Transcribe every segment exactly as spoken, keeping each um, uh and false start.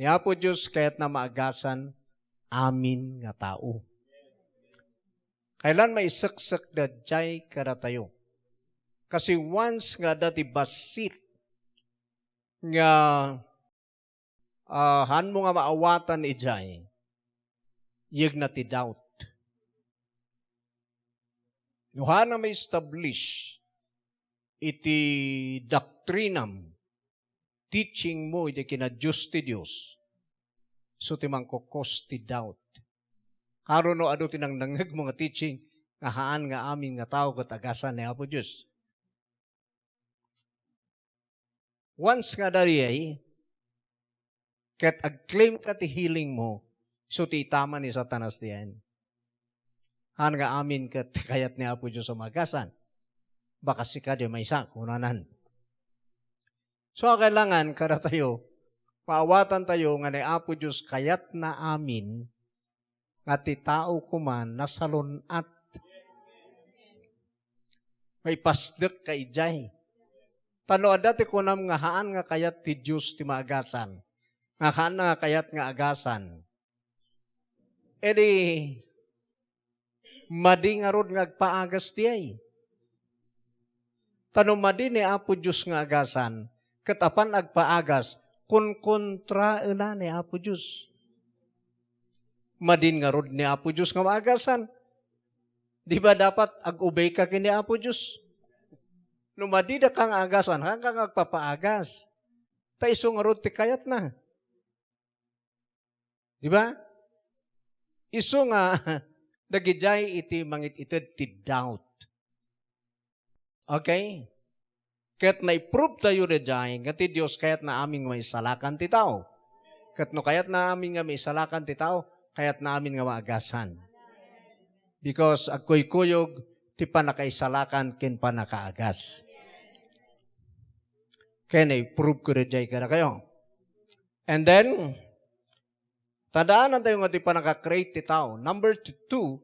Ni Apo Dios kayatna maagasan amin nga tao. Kailan maiseksek daydiay kadatayo? Kasi once nga adda ti bassit nga, ah, haanmo nga maawatan idiay, yegna ti doubt. No haanna ma-establish iti doktrinam, teaching mo iti kina-Dios ti Dios, isu ti mangko-cause ti doubt. Aron no adu ti nangnangngegmo nga teaching nga haan nga amin nga tao ket agasan ni Apo Dios. Once nga adda diay, ket ag-claim ka ti healing mo, isu ti itaman ni Satanas diay. Haan nga amin ket kayat ni Apo Dios a maagasan. Baka sika diay maysa, kunanan. So, kailangan kadatayo, maawatantayo nga ni Apo Dios kayatna amin nga ti tao koma nasalun-at. Maipasdek ka idiay. Ta no adda ti kunam nga haan nga kayat ti Dios ti maagasan, nga haan nga kayat nga agasan, idi madi ngarud nga agpaagas diay. Ta no madi ni Apo Dios nga agasan, ket apan agpaagas, kunkontraenna ni Apo Dios. Madin ngarud ni Apo Dios nga maagasan. Di ba dapat ag-obey ka ken ni Apo Dios? No madida ka nga agasan, haanka nga agpapaagas. Ta isu ngarud ti kayatna. Di ba? Isu nga, dagidiay iti mangit-ited ti doubt. Okay? Ket naiprove tayo daydiay nga ti Dios kayatna amin nga maisalakan ti tao. Ket no kayatna amin nga maisalakan ti tao, kayatna amin nga maagasan. Because agkuykuyog ti pannakaisalakan ken pannakaagas. Kaya naiprove ko daydiay kadakayo. And then, tandaan tayo nga ti pannaka-create ti tao. Number two,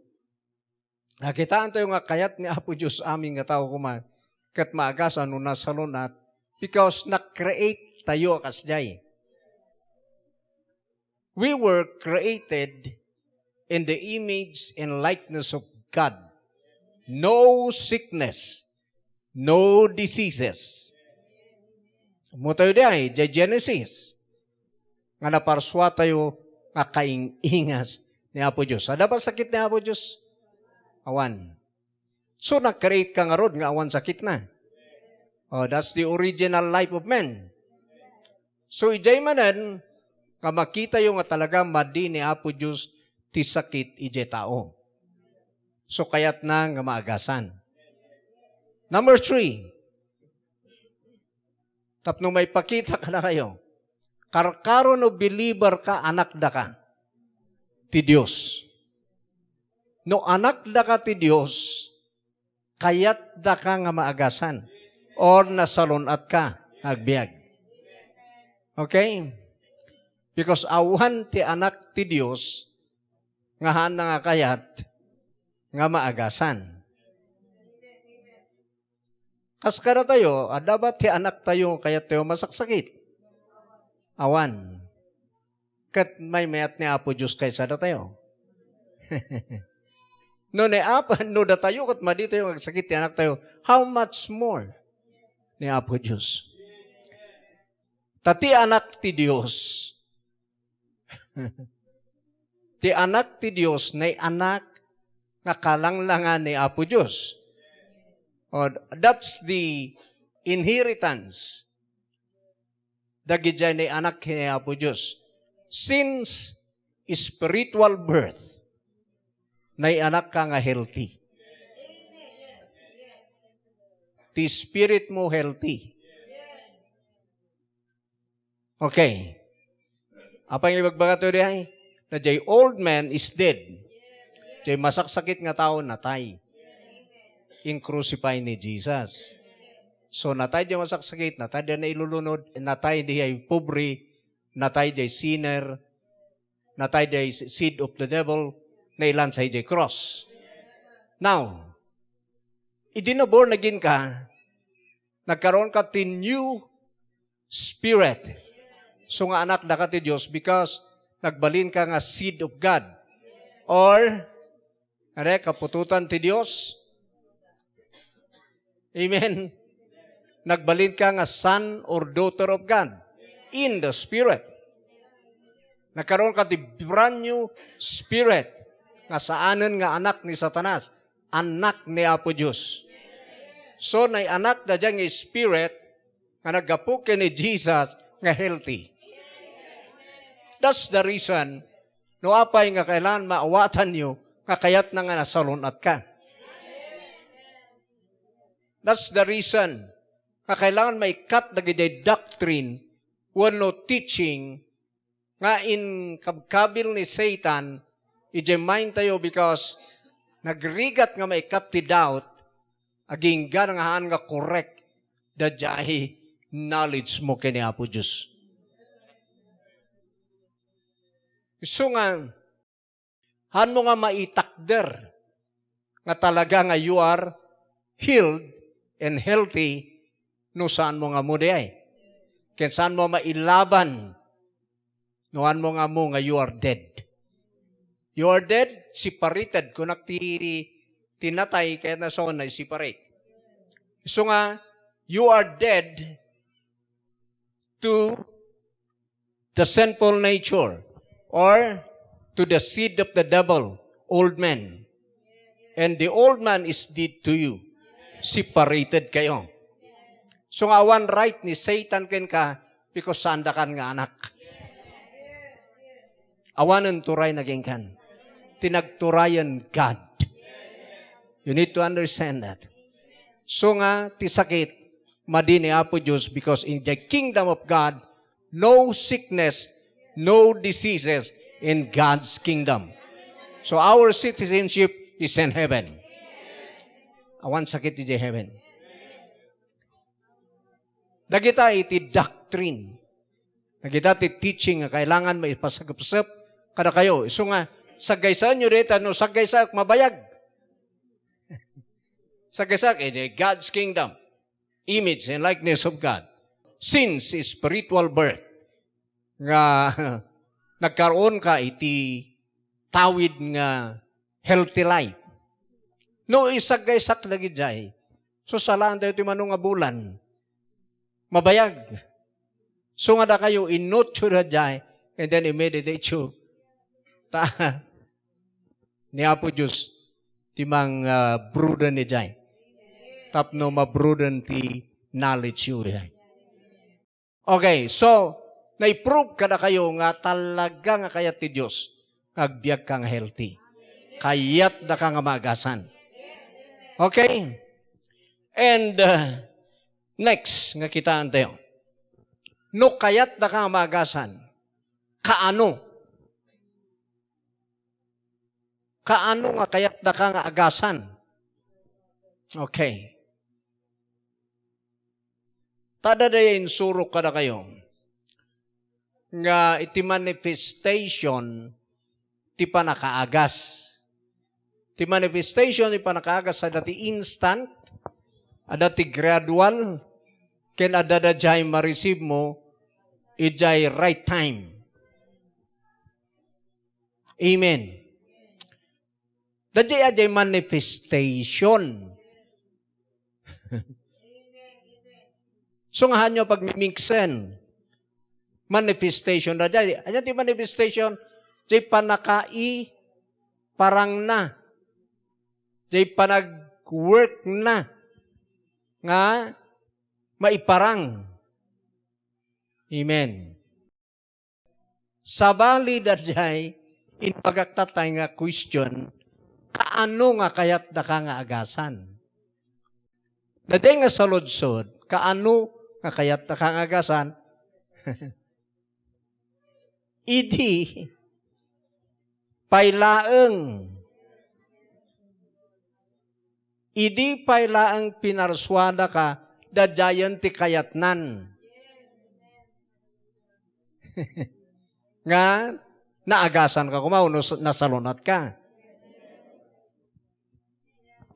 nakitaan tayo nga kayat ni Apo Dios amin nga tao koma ket maagasan no nasalun-at because na-create tayo a kasdiay. We were created in the image and likeness of God. No sickness, no diseases. Ammo tayo diay, diay Genesis. Nga naparsua tayo nga kaing-ingas ni Apo Dios. Adda ba sakit ni Apo Dios? Awan. So, na-create ka ngarud nga awan sakitna. Oh, that's the original life of man. So, idiay manen, nga makitayo nga talaga madi ni Apo Dios ti sakit idiay tao. So, kayatna nga maagasan. Number three, tapno maipakita kadakayo, karkaro no believer ka, anakda ka ti Dios. No anakda ka ti Dios, kayatda ka nga maagasan or nasalun-at ka nga agbiag. Okay? Because awan ti anak ti Dios nga haanna nga kayat nga maagasan. Kas kadatayo, adda ba ti anaktayo nga kayat tayo masaksakit? Awan. Ket maymayat ni Apo Dios kaysa datayo. No ni Apo, no datayo ket madi tayo agsakit ti anaktayo, how much more ni Apo Dios? Ta ti anak ti Dios, ti anak ti Dios, nay-anak nga kalanglangan ni Apo Dios. Oh, that's the inheritance dagidiay nay-anak ni Apo Dios. Since spiritual birth, nay-anak ka nga healthy. Ti spirit mo healthy. Okay. Apay nga ibagbaga tayo diay? Na jay old man is dead. Jay masaksakit nga tao, natay. In-crucify ni Jesus. So, natay jay masaksakit, natay jay nailulunod, natay jay pobre, natay jay sinner, natay jay seed of the devil, nailansa jay cross. Now, idi na born again ka, nagkaroon ka ti new spirit. So nga anak daka ti Dios because nagbalin ka nga seed of God. Or, are, kaputotan ti Dios. Amen. Nagbalin ka nga son or daughter of God in the Spirit. Nagkaroon ka ti brand new spirit nga saanen nga anak ni Satanas, anak ni Apo Dios. So, nay-anak da dyan nga spirit nga naggapu ken ni Jesus nga healthy. That's the reason no apay nga kailangan maawatanyo nga kayatna nga nasalun-at ka. That's the reason nga kailangan maikkat dagiti doctrine wenno teaching nga inkabkabil ni Satan idiay mind tayo because nagrigat nga maikkat ti doubt, agingga nga haan nga correct daydiay knowledge mo ken ni Apo Dios. Isu nga, haan mo nga maitakder nga talaga nga you are healed and healthy no saan mo nga ammo diay. Ken saan mo mailaban no haan mo nga ammo nga you are dead. You are dead, separated. Kunak ti, ti natay, kayatna saan nga i-separate. So nga, you are dead to the sinful nature or to the seed of the devil, old man. And the old man is dead to you. Separated kayo. So nga awan right ni Satan kenka because saan dakan nga anak. Awanen turay na kenkan. Ti nagturayen God. You need to understand that. So nga, ti sakit, madi ni Apo Dios because in the kingdom of God, no sickness, no diseases in God's kingdom. So our citizenship is in heaven. Awan sakit iti heaven. Dagita iti doctrine. Dagita ti teaching nga kailangan maipasagepsep kadakayo. Isu nga, saggaysaenyo dita no saggaysaek mabayag. Saggaysaek iti God's kingdom. Image and likeness of God. Since spiritual birth, nga nagkaroon ka iti tawid nga healthy life. No isaggaysak dagijay, so salaan tayo ti mano nga bulan. Mabayag. So nga dakayo, inutyo dayjay, and then i-meditate you. Ta, ni Apo Dios, ti mang, ah, broaden ijay. Tapno mabroaden ti knowledge you ijay. Okay, so, naiprove kadakayo nga talaga nga kayat ti Dios nga agbiag ka nga healthy. Kayat da ka nga maagasan. Okay? And, uh, next nga kitaan tayo. No kayat da ka nga maagasan, kaano? Kaano nga kayat da ka nga agasan? Okay. Ta adda dayta insurok kadakayo nga iti manifestation ti pannakaagas. Ti manifestation ti pannakaagas adda ti instant, adda ti gradual, ken adda dayjay ma-receive mo ijay right time. Amen. Dayjay, dayjay manifestation. So nga hanyo pagmimiksen. Manifestation dayjay. Ania ti manifestation? Jay pannakaiparangna. Jay panag-work na nga maiparang. Amen. Sabali dayjay, imbagak tatay nga question, kaano nga kayat da ka nga agasan? Dayjay nga saludsod, kaano nga kayat da ka nga agasan? Idi pay laeng Idi pay laeng pinarsuadaka, daydiayen ti kayatnan. Nga naagasan ka koma wenno s-, nasalun-at ka.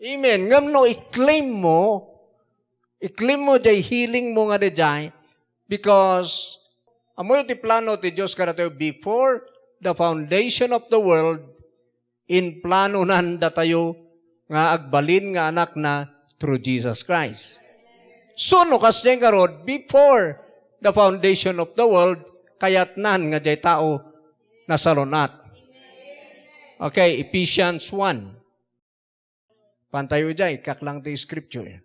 Amen. Ngem no i-claim mo, i-claim mo jay healing mo nga daydiay, because Ammoyo ti plano ti Dios kadatayo before the foundation of the world, inplanonan datayo nga agbalin nga anakna through Jesus Christ. So, no kasdiay ngarud, before the foundation of the world, kayatnan nga diay tao nasalun-at. Okay, Ephesians one. Pantayo diay, kaklang ti scripture.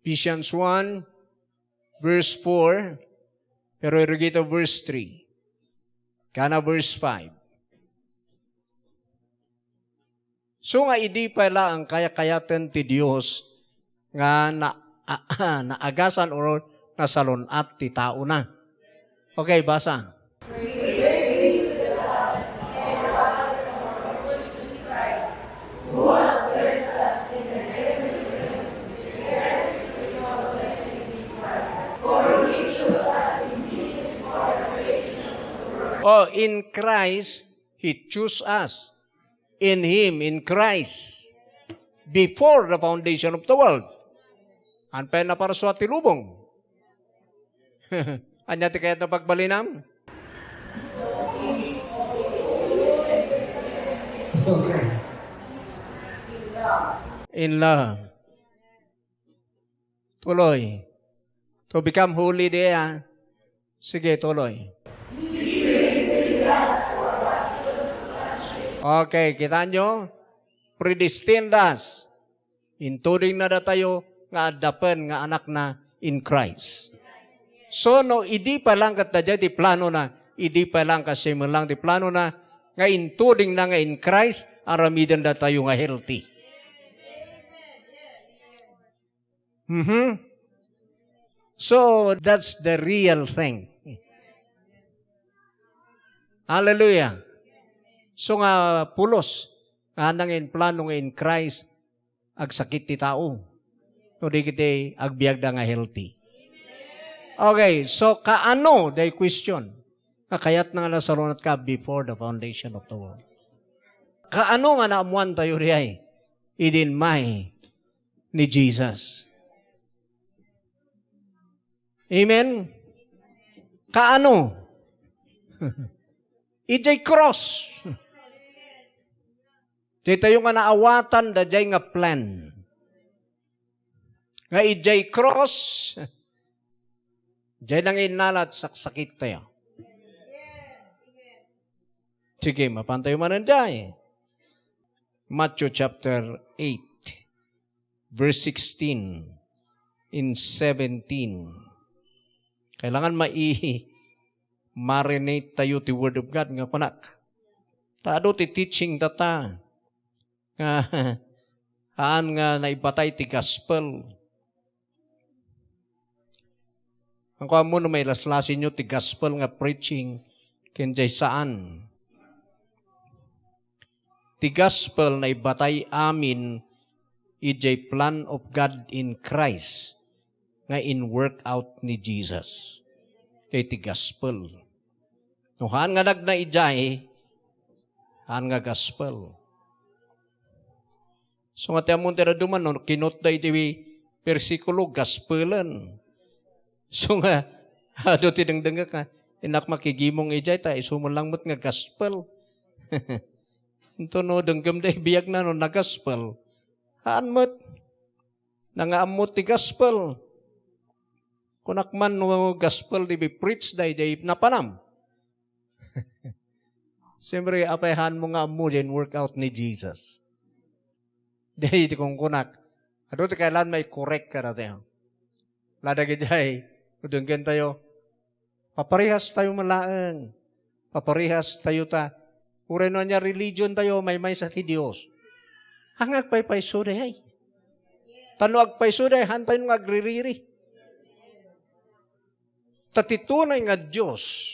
Ephesians one, verse four, pero irigito verse three. Kana verse five. So nga idi pay laeng kayakayaten ti Dios nga na, naagasan or nasalun-at ti taona. Okay, basa. Oh, in Christ, He chose us. In Him, in Christ, before the foundation of the world. Haan pay naparsua ti lubong. Ania ti kayatna pagbalinam? Okay. In love. Tuloy. To become holy, diay, ah. Sige, tuloy. Okay, kita nyo? Predestined us. Intuding na datayo nga adda pen nga anakna in Christ. So, no, idi pa lang ket daydiay ti plano na, idi pa lang kasi man lang ti plano na, nga intuding na nga in Christ, aramiden datayo nga healthy. Mhm. So, that's the real thing. Hallelujah. So nga, pulos, nga nangin plano nga in Christ, agsakit ti tao. No di kiti agbiagda nga healthy. Okay, so kaano, the question, nga kayatna nga nasalun-at ka before the foundation of the world? Kaano nga naammuan tayo diay? Idin may ni Jesus. Amen? Kaano? Idiay cross. Daytayo nga naawatan daydiay nga plan. Nga idiay cross, diay nanginnala ti saksakit tayo. Sige, mapan tayo manen diay. Matthew chapter eight, verse sixteen and seventeen. Kailangan mai-, marinate tayo ti Word of God nga kunak. Ta adu ti teaching data nga haan nga naibatay ti gospel. Ang kuan mo no mailaslasinyo ti gospel nga preaching, ken diay saan. Ti gospel naibatay amin idiay plan of God in Christ nga in-work out ni Jesus. Diay ti gospel. No haan nga nagna idiay, haan nga gospel. So nga ti ammon ti daduman, no, kinutda iti bersikulo, gospelen. So nga, adu ti dengdengngek nga, innak makigimong idiay, ta isu man lang met nga gospel. Into no, denggem da ibiag na, no, na gospel. Haan met. Nangaammo ti gospel. Kunak man, no, gospel, di bi-preach, day, day, napanam. Siyempre, apay haan mo nga ammo diay in-work out ni Jesus. Diay ti kunkunak. Adu ti kailangan mai-correct kadatayo. Ladag idiay, udenggen tayo. Paparehas tayo man laeng. Paparehas tayo ta. Uray no ania religion tayo, maymaysa ti Dios. Haan nga agpaypayso diay. Ta no agpayso diay, haan tayo nga agririri. Ta ti tunay nga Dios,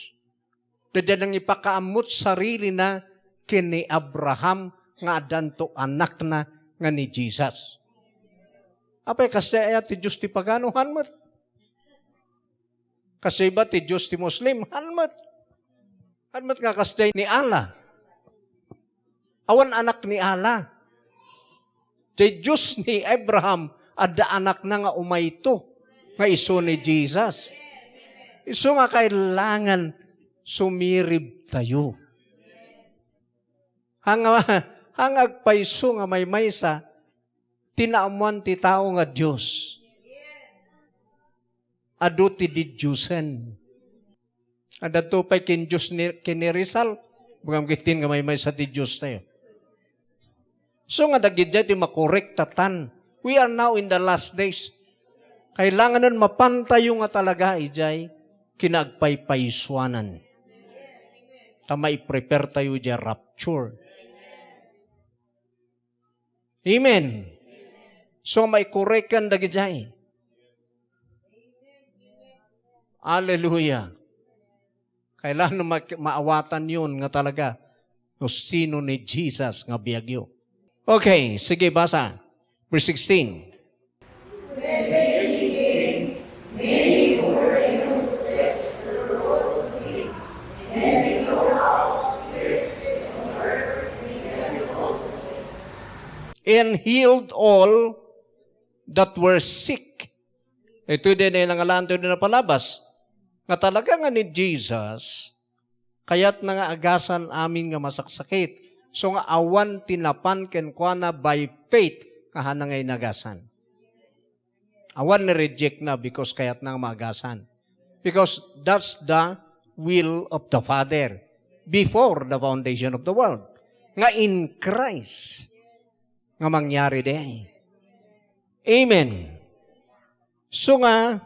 daydiay nangipakaammo ti sarilina ken ni Abraham nga addanto anakna nga ni Jesus. Apay, kasdiay aya ti Dios ti pagano? Haan met. Kasdiay ba ti Dios ti Muslim? Haan met. Haan met nga kasdiay ni Allah. Awan anak ni Allah. Ti Dios ni Abraham, adda anakna nga umayto, nga isu ni Jesus. Isu nga kailangan sumirib tayo. Hanga, hanga agpayso nga maymaysa ti naammoan ti tao nga Dios. Adu ti didiosen. Adda to pay ken Dios ni, ken ni Rizal, bagam kitin nga maymaysa ti Dios tayo. So nga dagidiay ti makorektatan. We are now in the last days. Kailanganen mapantayo nga talaga idiay kinaagpaypaysuanan. Ta maiprepare tayo idiay rapture. Amen. So, maikorekan dagidiay. Hallelujah. Kailangan ma-, maawatan yun nga talaga no sino ni Jesus nga biagyo. Okay, sige, basa. Verse sixteen. And healed all that were sick. Ito din ay nangalaan to din napalabas. Nga talaga nga ni Jesus, kayat na nga agasan amin nga masaksakit. So nga awan ti napan kenkuana by faith nga hana nga inagasan. Awan ni reject na because kayat na nga maagasan. Because that's the will of the Father before the foundation of the world. Nga in Christ nga mangyari di. Amen. So nga,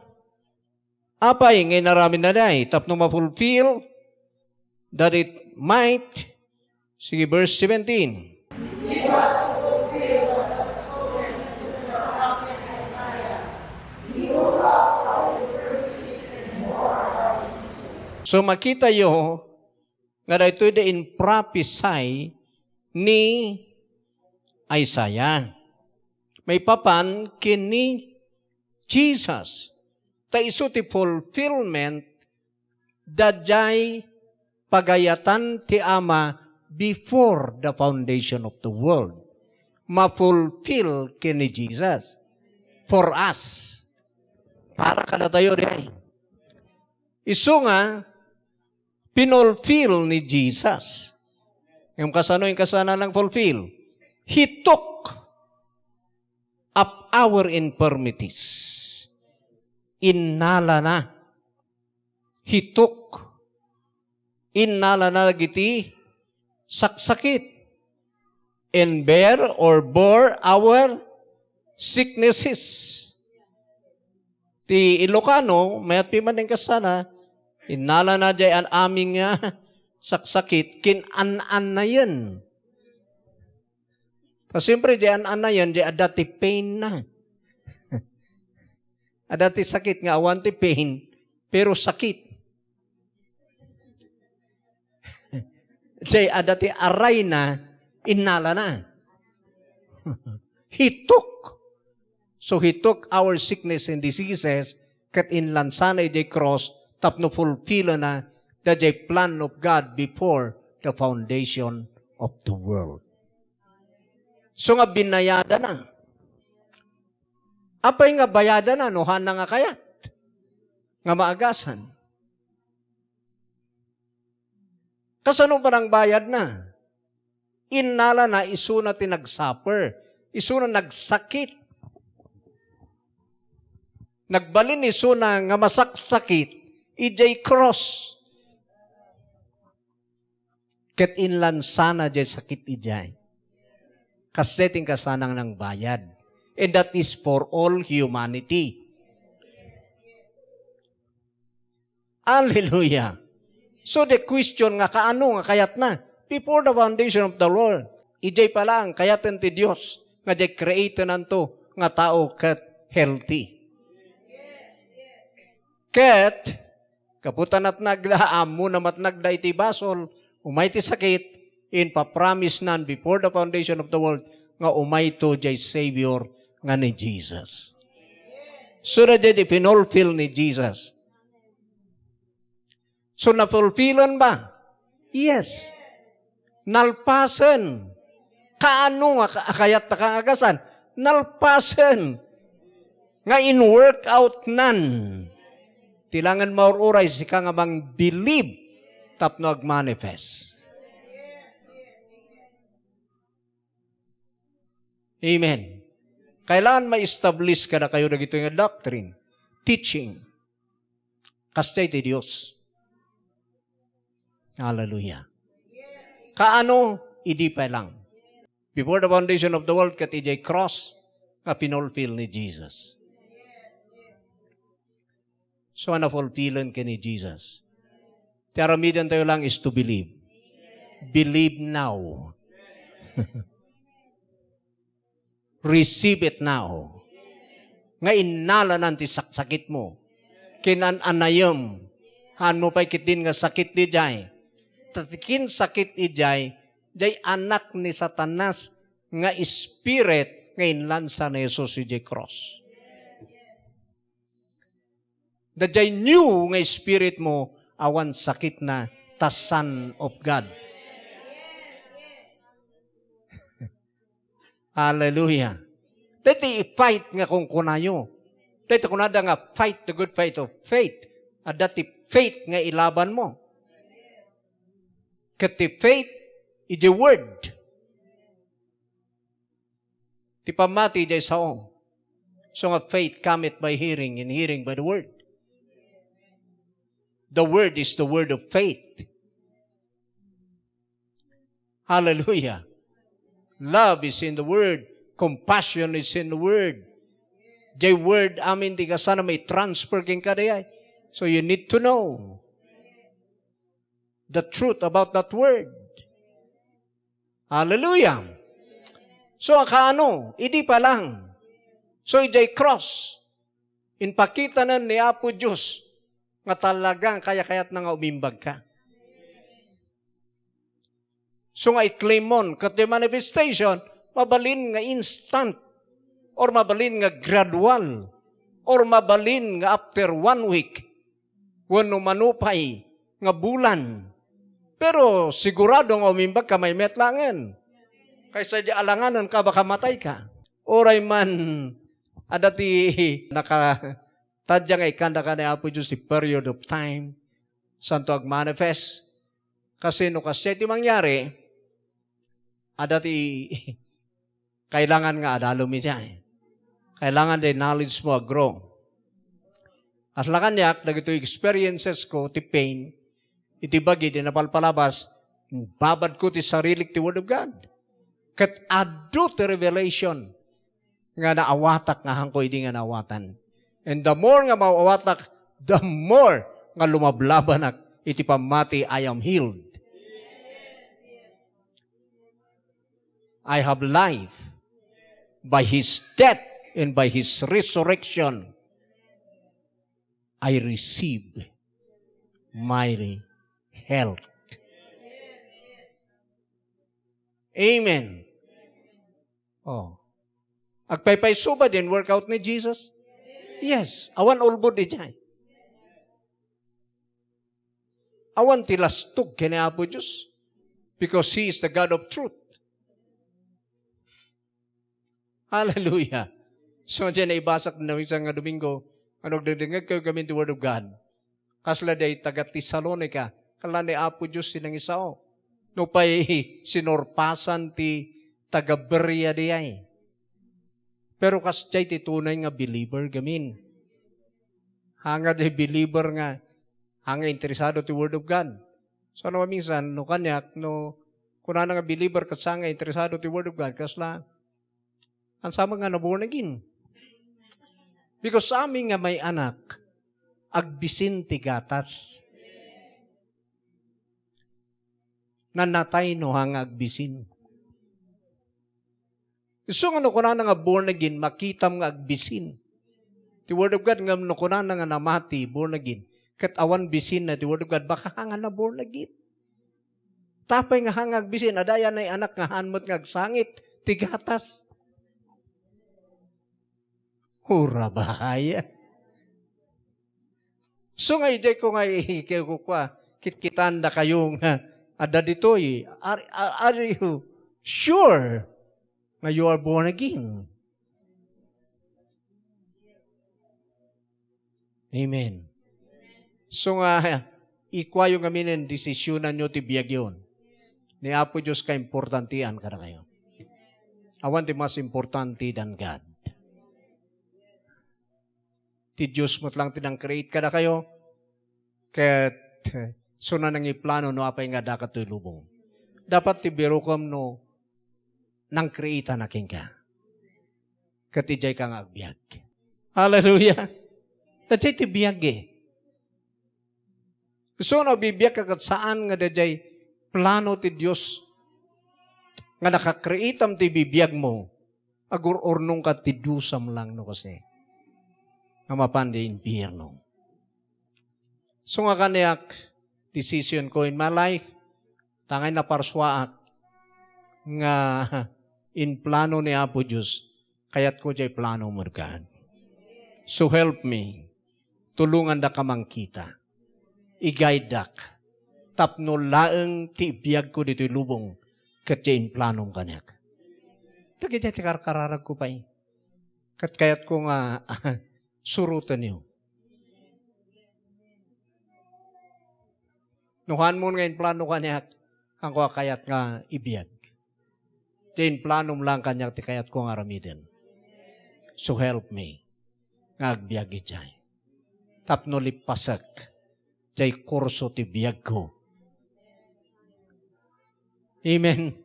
apay nga inaramid na di tapno ma-fulfill that it might, sige, verse seventeen. So makita yo nga daytoy da in prophecy ni Isaiah. Maipapan ken ni Jesus. Ta isu ti fulfillment daydiay pagayatan ti Ama before the foundation of the world. Ma-fulfill ken ni Jesus for us. Para kadatayo diay. Isu nga, pinulfill ni Jesus. Ngem kasano inkasana nang fulfill? He took up our infirmities. Innalana. He took. Innalana dagiti saksakit. And bear or bore our sicknesses. Ti Ilocano, mayat piman inkasana, innalana diay an-, amin nga saksakit, kin-an-annayen. Ta siyempre, diay an-annayen, diay adda ti pain na. Adda ti sakit nga awan ti pain, pero sakit. Diay adda ti arayna, innalana. He took. So he took our sickness and diseases, ket inlansana idiay cross, tapno fulfillana daydiay plan of God before the foundation of the world. So nga binayadana. Apay nga bayadana no hana nga kayat nga maagasan? Kasano panangbayadna? Innalana isuna ti nagsuffer, isuna nagsakit. Nagbalin isuna nga masaksakit idiay cross. Ket inlansana diay sakit idiay. Kasdiay ti inkasana nang bayad. And that is for all humanity. Hallelujah. So the question nga kaano nga kayatna? Before the foundation of the world, idiay pa laeng kayaten ti Dios nga diay createnanto nga tao ket healthy. Ket gapu ta natnagda, ammona matnagda iti basol, umay ti sakit, impapromisenan before the foundation of the world nga umayto diay Savior nga ni Jesus. So, na diay ti pinulfill ni Jesus. So, na-fulfillan ba? Yes. Nalpasen. Kaano nga ka-, kayatta nga agasan? Nalpasen. Nga in-work out nan. Ti langen maur-uray sika nga mang-believe tapno agmanifest. Amen. Kailangan ma-establish kadakayo dagitoy nga doctrine, teaching. Kasta iti Dios. Hallelujah. Kaano, idi pay lang. Before the foundation of the world, ket idiay cross nga pinulfil ni Jesus. So, na-fulfillen ken ni Jesus. Ti aramidentayo lang is to believe. Believe now. Receive it now. Nga innalanan ti saksakitmo. Kinan-anayem. Haanmo pay ketdin nga sakit diay. Ta ti kinsakit idiay, diay anak ni Satanas nga spirit nga inlansa ni Jesus idiay cross. Daydiay new nga spirit mo, awan sakitna, ta son of God. Hallelujah. Daytoy fight nga kunkunayo. Daytoy kunada nga fight the good fight of faith. Adda ti faith nga ilaban mo. Ket ti faith, iti word. Ti pammati, idiay sao. So nga faith cometh by hearing, and hearing by the word. The word is the word of faith. Hallelujah. Love is in the word. Compassion is in the word. The word, amin, ti kasano may transfer kenka diay. So you need to know the truth about that word. Hallelujah. So, akaano? Idi pa lang. So, idiay cross, impakitanan ni Apo Dios nga talagang kayakayatna nga umimbag ka. So nga i-claim mon, ket ti manifestation, mabalin nga instant, or mabalin nga gradual, or mabalin nga after one week, wenno mano pay nga bulan. Pero sigurado nga umimbag ka, maymayat laengen. Kaysa di alanganen ka, baka matay ka. Uray man, adda ti nakatadya nga ikkandaka ni Apo Dios ti period of time, santo agmanifest. Kasi no kasdiay ti mangyari, adda ti kailangan nga adalom idiay. Kailangan ti knowledge mo a-grow. Kasla kaniak, dagitoy experiences ko, ti pain, iti bagi, ti napalpalabas, babad ko ti sarilik ti Word of God. Ket adu ti revelation nga naawatak nga hanko idi nga naawatan. And the more nga maawatak, the more nga lumablabanak iti pammati, I am healed. I have life. By His death and by His resurrection, I receive my health. Amen. Oh. Agpaypayso ba din workout ni Jesus? Yes. Awan ulbod idiay. Awan ti lastog ken ni Apo Dios. Because He is the God of truth. Hallelujah. So, diay naibasak na minsan nga Domingo, ano, agdengdengngeg kayo gamin ti Word of God. Kasla diay taga Tesalonica, kala ni Apo Dios ti nangisao. Nupay sinurpasan ti taga Berea diay. Pero kasdiay ti tunay nga believer gamin. Hanga diay believer nga, hanga interesado ti Word of God. So, no, minsan, no kaniak, no, kunana nga believer ket saan nga interesado ti Word of God, kasla, ansa man nga na-born again. Because amin nga may anak, agbisin ti gatas. Nanatay no hanga agbisin. Isu nga no kunana nga born again, makitam nga agbisin. Ti Word of God nga no kunana nga namati, born again, ket awan bisin na ti Word of God, baka hanga na born again. Tapay nga hanga agbisin, adda aya nay anak nga haan met nga agsangit ti gatas. Hura bahaya. So nga, idiay ko nga i-, kaya ko kwa, kitkitandakayo nga adda ditoy. Are, are, are you sure nga you are born again? Amen. So nga, ikuayo ngamin, desisyonanyo ti biagyo. Ni Apo Dios kaimportantian kadakayo. Awan ti mas importante than God. Ti Dios met lang ti nang-create kadakayo, ket, eh, so na nangiplano no apay nga adda kadtoy lubong. Dapat ti birukem no nang-create-an a kenka. Ket idiay ka nga agbiag. Hallelujah! Daydiay ti biag, eh. Isu no agbibiag ka ket saan nga daydiay plano ti Dios nga naka-create-am ti bibiagmo, agur-urnongka ti dusam lang no kasi nga mapan di impierno. So nga kaniak, decision ko in my life, tangay naparsuaak nga in plano ni Apo Dios, kayatko diay plano mo, God. So help me. Tulongandaka mangkita. I-guide-ak. Tapno laeng ti ibiagko ditoy lubong ket diay implanom kaniak. Dagiti ti karkararagko pay. Ket kayatko nga surotenyo. No haanmo nga implano kaniak, haanko a kayat nga ibiag. Ti implanom lang kaniak ti kayatko nga aramiden. So help me nga agbiag idiay. Tapno lippasek diay kurso ti biagko. Amen.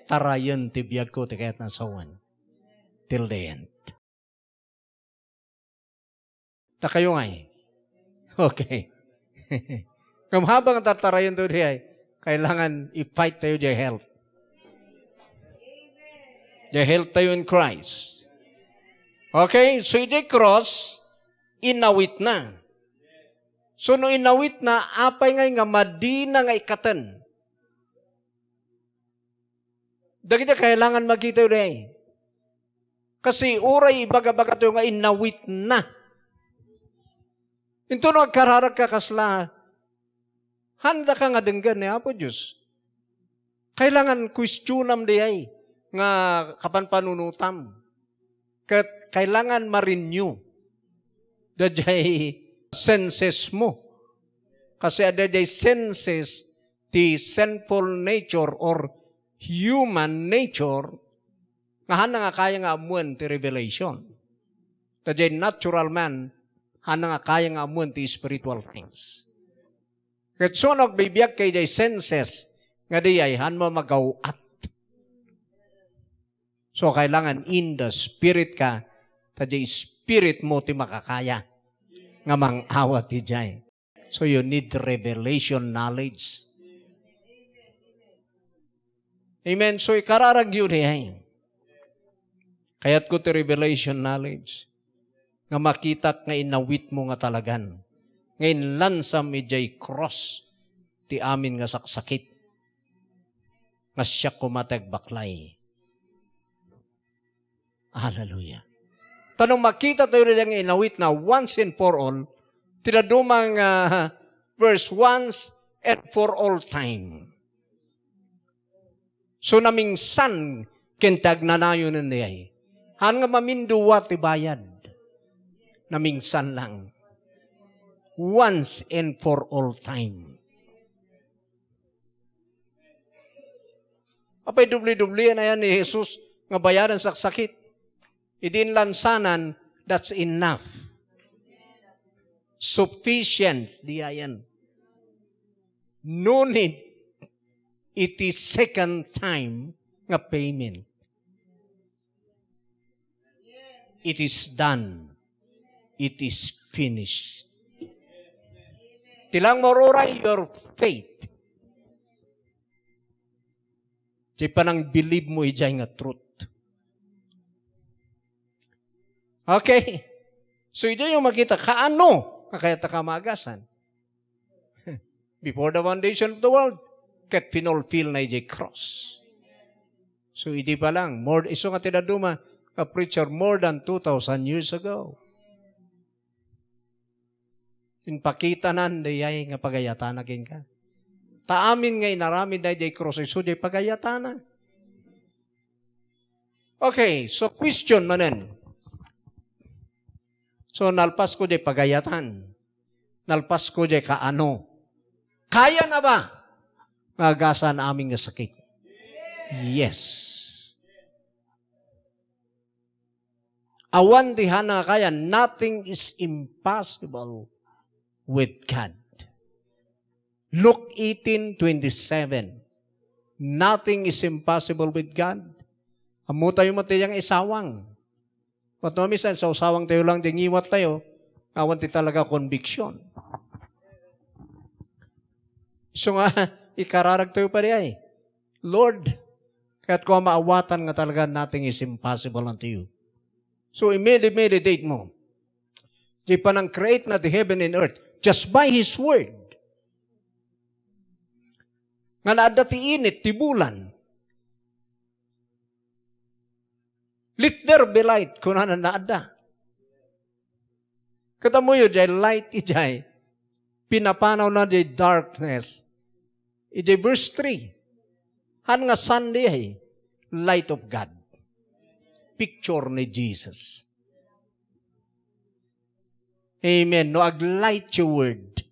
Tarayen ti biagko ti kayat nga sawen. Till the end. Dakayo ngay. Okay. Ngem habang tartarayentayo diay, kailangan i-fight tayo diay health. Diay health tayo in Christ. Okay? So, idiay cross, inawitna. So, no inawitna, apay ngay nga madina nga ikkaten? Dagiti kailangan makitayo diay. Kasi uray ibagabagatayo nga inawitna. Intono agkararagka kasla, haandaka nga denggen ni Apo Dios. Kailangan questionam diay nga kapanpanunotam. Ket kailangan ma-renew daydiay senses mo. Kasi adda diay senses ti sinful nature or human nature nga haanna nga kaya nga ammoen ti revelation. Ta diay natural man, haanna nga kaya nga ammoen ti spiritual things. Ket so no agbibiag ka idiay senses nga diay, haanmo magaw-at. So, kailangan in the spirit ka, ta diay spirit mo ti makakaya nga mang-awat idiay. So, you need revelation knowledge. Amen. So, ikararagyo diay. Kayatko ti revelation knowledge nga makitak nga inawitmo nga talagan, nga inlansam idiay cross ti amin nga saksakit nga siak koma ti agbaklay. Hallelujah. Ta no makitatayo daydiay nga inawitna once and for all, ti dadduma nga verse, once and for all time. So, namingsan ken ti agnanayonen diay. Haan nga mamindua ti bayad. Namingsan lang. Once and for all time. Apay, W W N ayan ni Jesus nga bayadan saksakit. Idi inlansanan, that's enough. Sufficient, diay ayan. No need iti second time nga payment. It is done. It is finished. Ti lang mo uray, your faith. Ti panangbilib mo idiay nga truth. Okay. So, idiay makita, kaano nga kayat ta kamaagasan? Before the foundation of the world, ket finulfill na idiay cross. So, idi pa lang, more, isu nga ti dadduma nga preacher more than two thousand years ago. Impakitanan diay nga pagayatana kenka. Ta amin nga inaramidna idiay cross, isu diay pagayatana. Okay, so question manen. So, nalpasko diay pagayatan. Nalpasko jay kaano. Kayana ba nga agasan amin nga sakit? Yes. Awan ti haanna nga kaya, nothing is impossible with God. Luke eighteen twenty-seven. Nothing is impossible with God. Ammotayo met ti dayta nga isawang. Ba't no, minsan, sausawang tayo lang, di ngiwat tayo, awan ti talaga conviction. So nga, ikararag tayo pa di ay, "Lord, kayatko a maawatan nga talaga nothing is impossible unto you." So, i-medi-, meditate mo. Di panang-create na ti heaven and earth just by His word. Nga naadda ti init, ti bulan. "Let there be light," kunana, naadda. Ket ammoyo, jay light ijay, pinapanawna jay darkness. Ijay verse three, haan nga sun di ay, light of God. Picture ni Jesus. Amen. No, ag-light your word.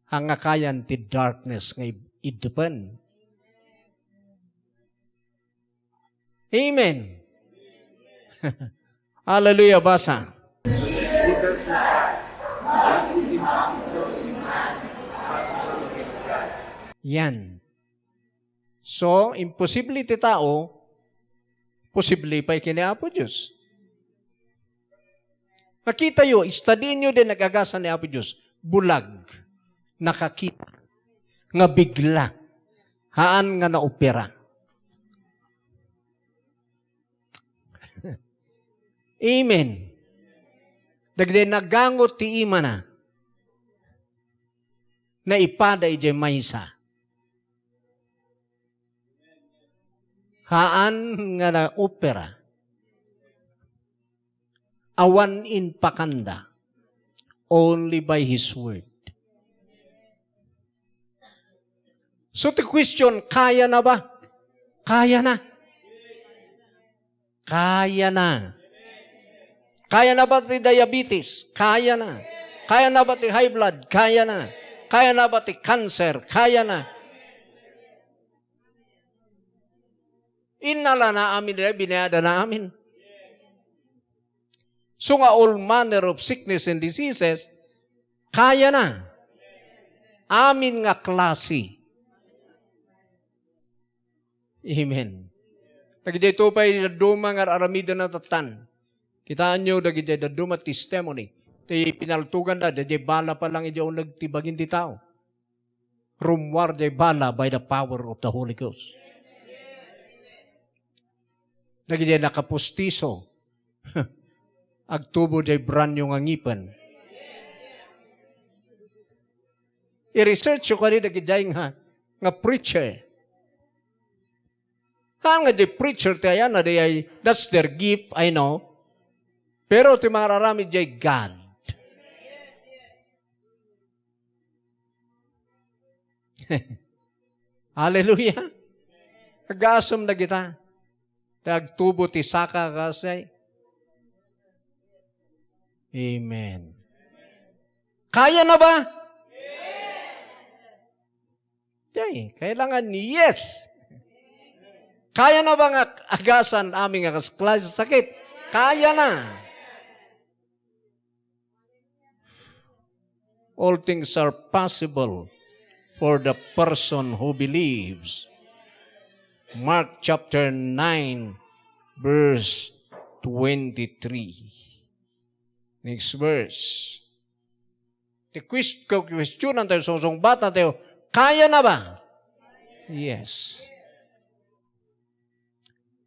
Haan nga kayan ti darkness nga ib-, iddepen. Amen. Hallelujah, basa. Yan. So, imposible ti tao, posible pay ken ni Apo Dios. Nakitayo, studienyo din nag-agasan ni Apo Dios. Bulag, nakakita, nga bigla, haan nga naopera. Amen. Dagiti nagangot ti imana, naipada idiay maysa. Haan nga naopera. Awan impakanda. Only by His word. So, ti question, kaya na ba? Kaya na. Kaya na. Kaya na ba ti diabetes? Kaya na. Kaya na ba ti high blood? Kaya na. Kaya na ba ti cancer? Kaya na. Innalana amin, eh, binayadana amin. So nga all manner of sickness and diseases, kaya na. Amin nga klase. Amen. Dagiti pay dadduma nga ar-aramidna tattan. Kitaenyo dagiti dadduma testimony. Ti pinaltoganda, dagiti bala pa lang iti uneg ti bagin ti tao. Rummuar jay bala by the power of the Holy Ghost. Dagiti nakapustiso, agtubo jay brand new nga ngipen. I-research yo kadi dagiti nga, nga preacher. Haan nga di preacher ti ayanna, di ay, that's their gift, I know. Pero ti mangararamid jay God. Hallelujah. Agasem dagita. Ta agtubo ti saka, kasay. Amen. Kaya na ba? Jay, kailangan yes. Kaya na ba nga agasan amin nga kas-, klase sakit? Kaya na. All things are possible for the person who believes. Mark chapter nine, verse twenty-three. Next verse. Ti quest-, questionan tayo, susungbatan tayo, kaya na ba? Yes.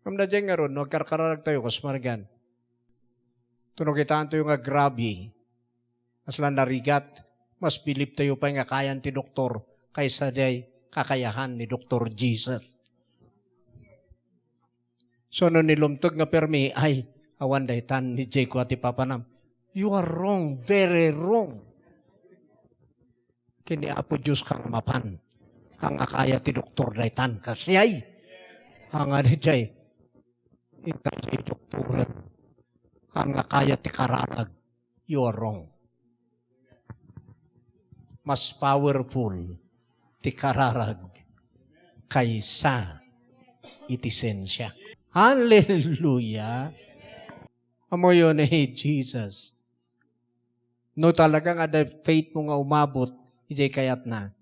Ngem daydiay ngarud, no agkarkararag tayo, kas marigan. Tuno kitaan tayo nga grabe. Kasla narigat, mas bilib tayo pay nga kayan ti doktor kaysa diay kakayahan ni Doktor Jesus. So, no nilumteg nga permi, ay, awan daytan ni Jay kua ti papanam. You are wrong, very wrong. Ken ni Apo Dios ka nga mapan. Haan nga kaya ti doktor daytan, kasdiay. Haan nga daydiay. Inka ti doktoren. Haan nga kaya ti kararag. You are wrong. mas powerful ti kararag kaysa iti sensia. Hallelujah! Amoyo ni Jesus. No talaga nga adda faith mo nga umabot, ijay kayatna,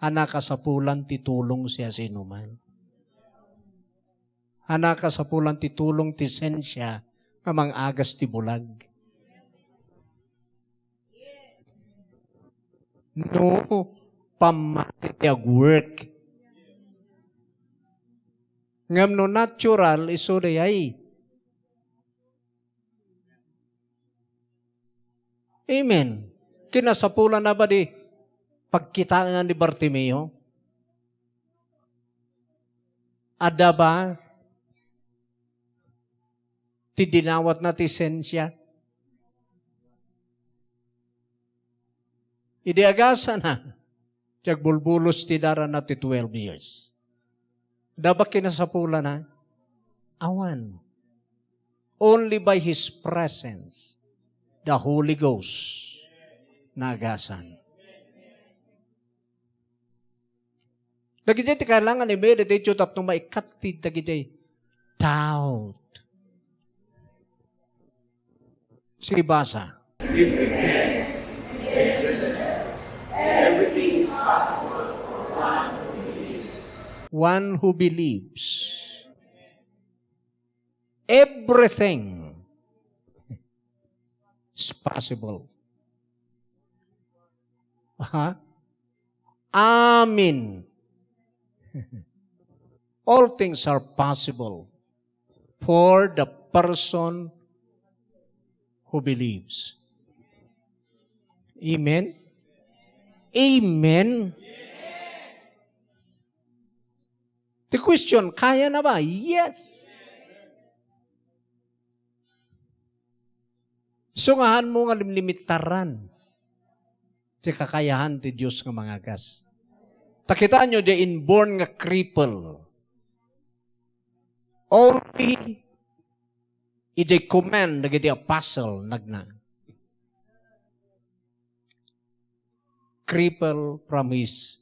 a nakasapulan ti tulong siasinoman. A nakasapulan ti tulong ti sensia nga mangagas ti bulag. No, pammati ti agwork. Ngem no natural, isu dayay. Amen. Kinasapulan na ba di pagkitaenna ni Bartimeo? Adda ba ti dinawatna ti sensia? Idi agasana, ti agbulbulos ti darana ti twelve years. Adda ba kinasapulana? Awan. Only by His presence, the Holy Ghost, naagasan. Dagiti ti kailangan i-meditate yu tapno maikkat ti dagiti doubt. Sige, basa. One who believes. Everything is possible. Ha? Amen. All things are possible for the person who believes. Amen? Amen? The question, kaya na ba? Yes. Isu nga haanmo nga limlimitaran ti kakayahan ti Dios nga mangagas. Ta kitaenyo, diay inborn nga cripple. Only idiay command dagiti apostle nagna. Cripple from his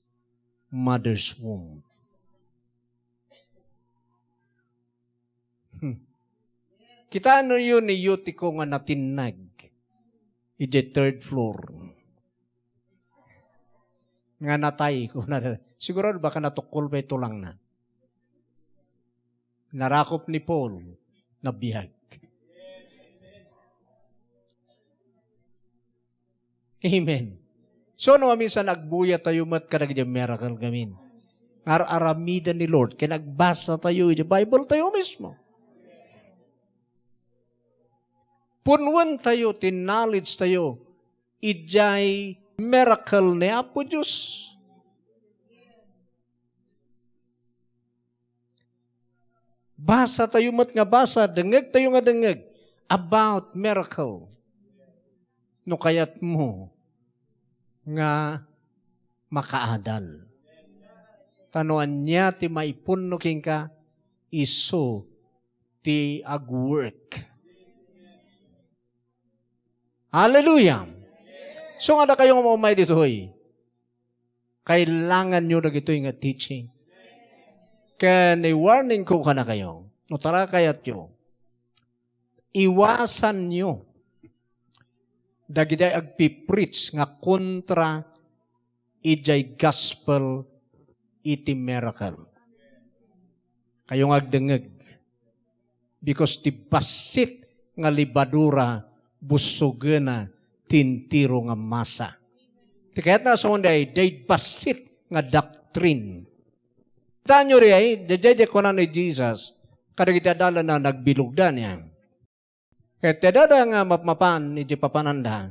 mother's womb. Hmm. Kitaenyo ni Yutiko nga natinnag idiay third floor. Nga natay, kuna, sigurado baka natukkol pay tulangna. Narakop ni Paul, nabiag. Amen. So, no, minsan agbuyat tayo met kadagiti miracle ngamin. Ar-aramiden ni Lord, ken agbasa tayo iti Bible tayo mismo. Punuen tayo ti knowledge tayo, idiay miracle ni Apo Dios. Basa tayo met nga basa, dengeg tayo nga dengeg about miracle. No kayatmo nga makaadal. Ta no ania ti maipunno kenka, isu ti agwork. Hallelujah! So, nga dakayo nga maumay ditoy, kailanganyo dagitoy nga teaching. Ken i-warning ko kadakayo, no tara kayatyo, iwasanyo dagiti agpipreach nga kontra idiay gospel iti miracle. Kayo nga agdengngeg. Because ti bassit nga lebadura, bussogena ti entero nga masa. Ti kayatna a sawen, diay bassit nga doctrine. Kitaenyo diay, diay, diay kuna ni Jesus kadagiti adalanna, nagbilugda niya. Ket ti adada nga mapmapan iti papananda,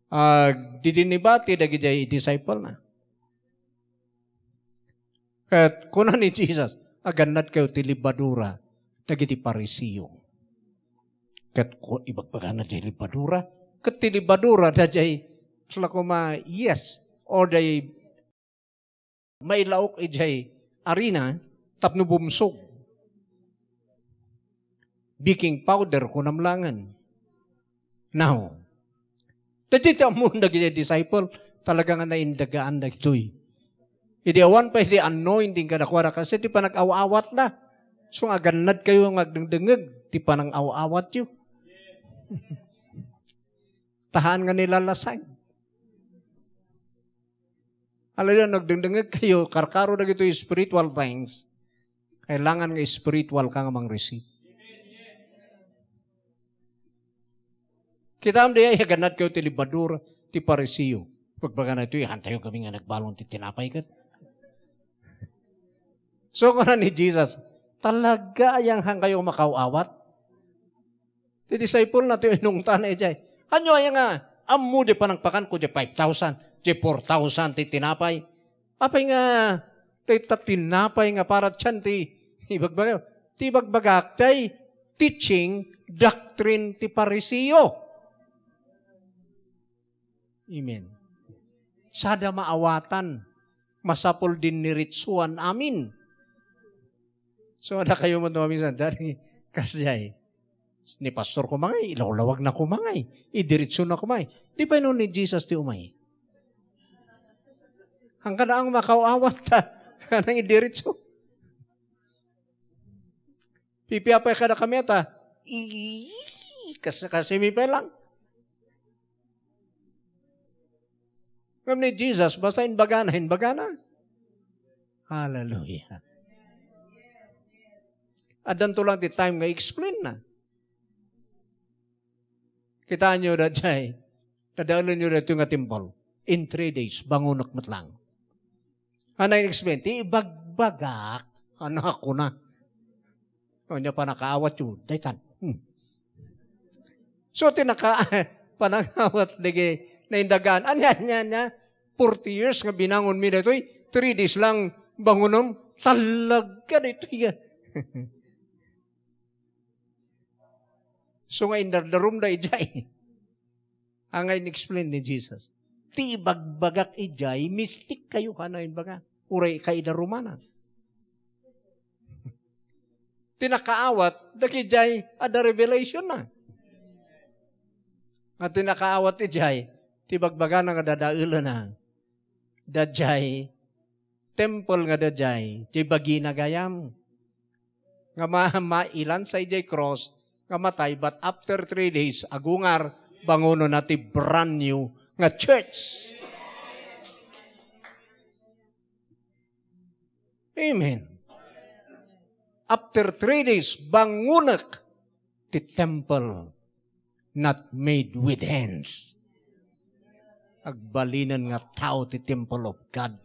agdidinibati dagiti disciple-na. Ket kuna ni Jesus, "Agannadkayo ti lebadura dagiti Fariseo." Ket ku-, ibagbagana ti lebadura. Ket ti lebadura, daydiay, kasla koma yeast, or diay mailaok idiay arina tapno bumsog. Baking powder, kunam laengen. Now, daydiay ti ammon dagiti disciple, Talaga nga naindagaan dagitoy. Idi awan pay ti anointing kadakuada, kasi ti panag-aw-awatda. So, nga agannad kayo nga agdengdengeg ti panang-aw-awatyo. Tahaan nga nilalasag. Hallelujah, nagdengdengeg kayo, karkaro dagitoy spiritual things. Kailangan nga spiritual ka nga mang-receive. Kitaem di ay agannad kayo ti lebadura ti Pariseo. Pagbaga na ito, hantayo kami nga nagbalon ti tinapay ket. So, kuna ni Jesus, talaga ayang han kayo makaw-awat? Ti disciple na ti inungtana ijay. Ania aya nga ammo di panangpakan ko di five thousand, di four thousand ti tinapay? Apay nga dayta tinapay nga para tian ti ibagbaga? Ti ibagbagak, tay teaching, doctrine ti Pariseo. Amen. Sada maawatan, masapul din niritsuan amin. So, ada kayo mo tumaminsan, dari, kasjay. Ni pastor ko mangay, ilawlawag na ko mangay, idiritso na ko mangay. Di ba yun ni Jesus ti umay? Hangkan ang makaw-awat ta, nang idiritso. Pipiapay kada kami ata, ii, kas-, kasimi pa lang. Ngem ni Jesus, basta inbagana, inbagana. Hallelujah. Addanto lang ti time nga explain na. Kitaan nyo da jay, dadaelen nyo dito nga temple. In three days, bangonek met lang. Ano yung explain? Ti ibagbagak, anak ko na. O niya pa nakaawat yun, daytan. Hmm. So, tinaka, panangawat lagi na indagaan. Anya, anya, anya? Forty years nga binangon mi ditoy, three days lang bangonom. Talaga ditoy. So nga indardarum da ijay. Anya in-explain ni Jesus. Ti ibagbagak ijay, mistik kayo, kana imbaga. Uray ka idarumana. Ti nakaawat, dagijay, ada revelation na. Nga ti nakaawat ijay, ti bagbagana nga dadaelena. Dajay, temple nga dajay, jay bagina gayam. Nga ma-, mailansa idiay cross, nga matay, but after three days, agungar, bangonona ti brand new nga church. Amen. After three days, bangonek ti temple not made with hands. Agbalinen nga tao ti temple of God.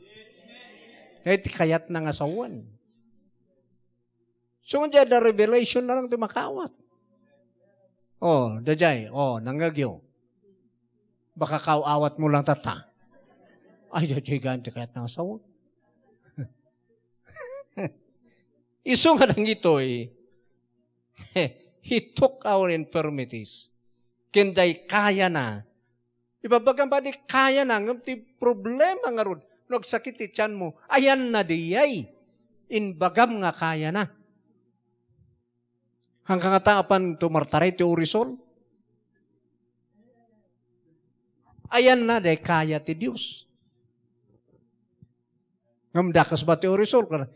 Kaya ti kayatna nga sawen. So, nga da revelation na lang ti makaawat. Oh, dajay, oh, nangngegyo. Baka kaawat mo lang tata. Ay, dajay gaan ti kayatna nga sawen. Isu nga dagitoy, He took our infirmities. Ken day kayana. Ibabagam ba di kayana, ngem ti problema ngarud, no agsakit ti tiyan mo, ayanna diyay. Inbagam nga kayana. Hangka nga ta apan tumartaray ti orisol. Ayanna day kaya ti Dios. Ngem dakes ba ti orisol? Kada,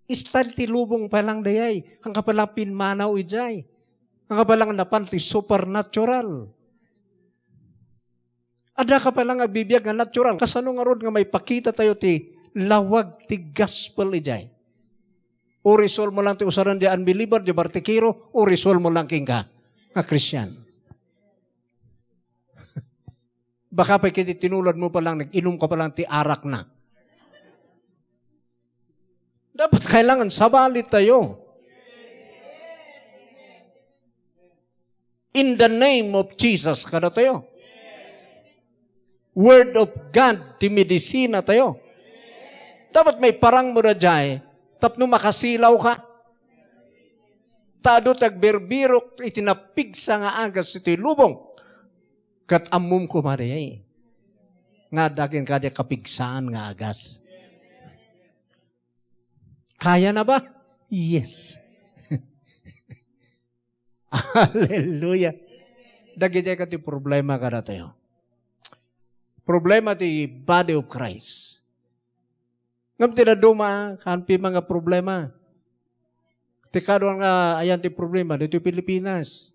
style ti lubong pa lang dayay. Ang kapalang pinmanaw ijay. Ang kapalang napan ti supernatural. Ada ka pa lang agbibiyag nga natural. Kasano ngarud nga maipakita tayo ti lawag ti gospel ijay? Orisol mo lang ti usaran di unbeliever, di bartikero, orisol mo lang kenka nga Christian. Baka pa iti tinulad mo pa lang, nag-inom ka pa lang ti arak na. Dapat kailangan sabali tayo. In the name of Jesus, kada tayo. Word of God, ti medisina tayo. Dapat maiparang mo da jay, tapno makasilaw ka. Ta adu ti agbirbirok iti napigsa nga agas iti lubong. Ket ammom koma dayay nga adda kenka diay kapigsaan nga agas. Kaya na ba? Yes. Hallelujah. Dagiti kadi problema kadatayo. Problema ti body of Christ. Ngem ti dadduma, haan pay nga problema. Ti kaduan nga ayan ti problema, ditoy Pilipinas.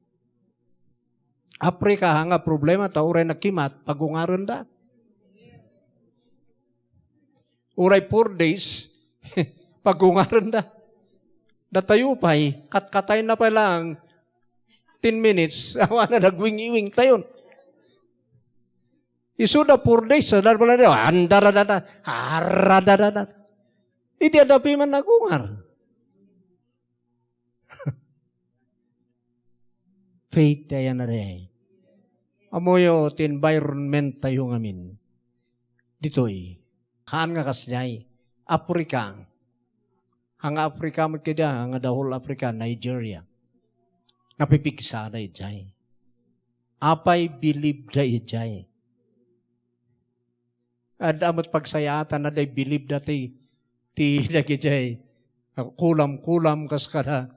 Africa, haan nga problema, ta uray nakimat, pagungarenda. Uray four days, pagungarenda. Datayo pay, katkatayna pay lang, ten minutes, awan na nagwing-iwing tayon. Isuda four days, sa dalbala na, andaradada, aradadada. Idi adda pay man nagungar. Faith tayo na rin. Ammoyo ti environment tayo ngamin. Ditoy. Haan nga kasdiay. Africa. Haan nga Africa met kadi, haan nga the whole Africa, Nigeria. Napipigsada idiay. Apay believe da idiay. Adda met pagsayaatan, adda believe da ti, ti dagidiay kulam-kulam kas kada,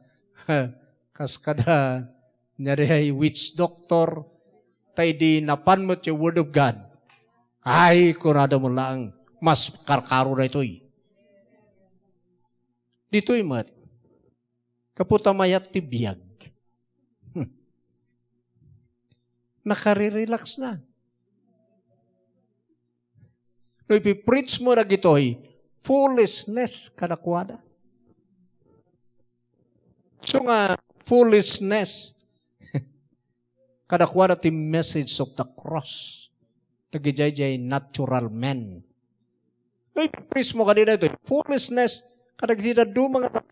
kas kada, ania diay witch doctor, ta idi napan met ti Word of God, ay, kunada mo laeng, mas karkaro daytoy. Ditoy met, gapu ta mayat ti biag. Hmm. Nakare-relax na. No ipipreach mo dagitoy, foolishness kadakuada. So nga, foolishness kadakuada ti message of the cross. Dagidiay natural men. No ipipreach mo kadi daytoy, foolishness kadagiti dadduma nga tao.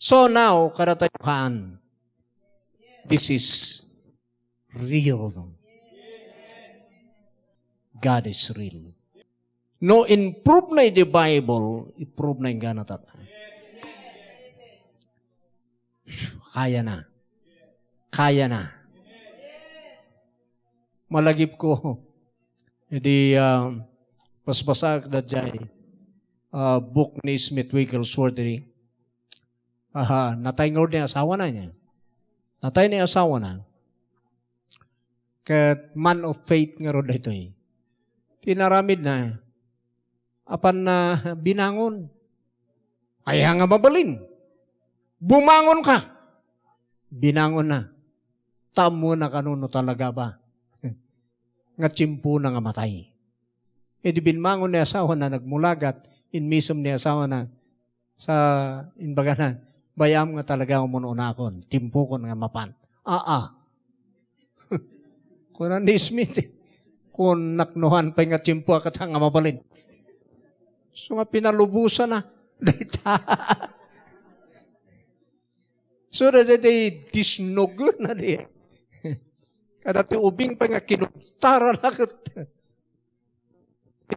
So now, kadatayo haan, this is real. God is real. No improve na iti Bible, improve na inggana tatta. Kaya na. Kaya na. Malagip ko, idi, ah, basbasaak daydiay, ah, book ni Smith Wigglesworth idi. Aha, natay ngarud ni asawana niya. Natay ni asawana. Ket man of faith ngarud daytoy. Ti inaramidna, apanna binangon. Aya nga mabalin. Bumangon ka. Binangon na. Ta ammona kano no talaga ba nga tiempona nga matay. Idi binmangon ni asawana, nagmulagat, inmisem ni asawana, sa, imbagana, "Bay-am nga talaga umun-unakon, tiempokon nga mapan." Aa. Kuna ni Smith, eh, "Kunak no haan pay nga tiempoak ket haan nga mabalin." So nga pinalubosanna. Dayta. So, daydiay disnogna di. Kada ti ubing pay nga kinugtara na ket.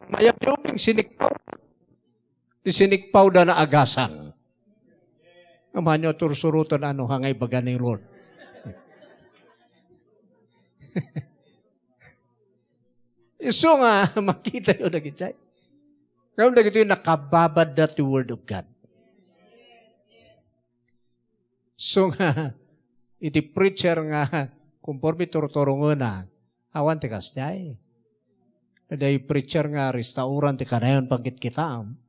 Mayat ti ubing, sinikpaw. Ti sinikpaw da naagasan. Amanyo, tursurutan ano, hangay baga ni Lord. Isu nga, makita yo dagiti. Ngem dagiti nakababadda ti Word of God. So nga, iti preacher nga, konforme turturungena, awan ti kasdiay. Daydiay preacher nga restaurant ti kanayon pagkitkitaem.